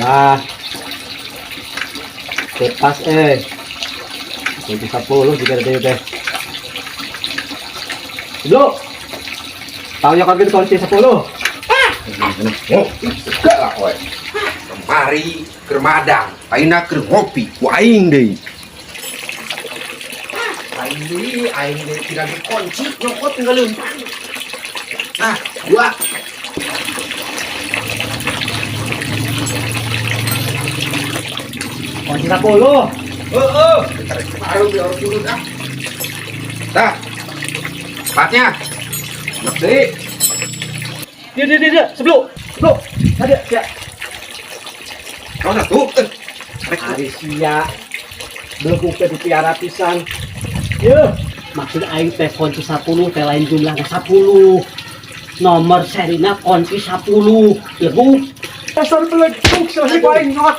Lah. Pas eh. Kunci 10 juga ada teh. Lu. Tahu nyokot gitu kunci 10. Oh, enggak lah kowe. Kemari keur madang, ayeuna keur ngopi ku aing deui. Aing deui tidak kunci nyokot ngeleumpang. Nah, dua. Kunci 10. Heeh, baru di orang turun ah. Dah. Empatnya. Enak deui. Dia dia dia, dia. Sebelum. Sebelum. Tadi ya. Kau satu. Eh. Ari sia. Belum teh dipiara pisan. Yeuh, maksud aing teh kunci 10 teh lain jumlahna 10. Nomor serina kunci 10. Lebuk. Dasar beleguk selesai aing nyot.